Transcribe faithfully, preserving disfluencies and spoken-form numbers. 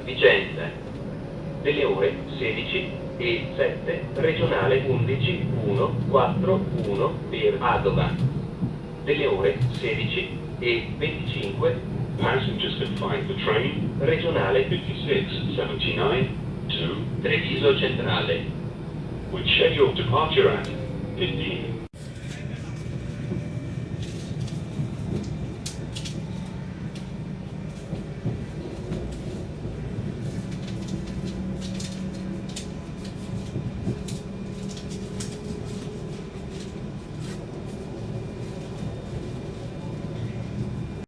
Vicenza. Delle ore sedici e sette, regionale undici uno quattro uno per Padova. Delle ore sedici e venticinque. Passengers can find the train, regionale fifty-six seventy-nine, to Treviso Centrale, with scheduled departure at fifteen.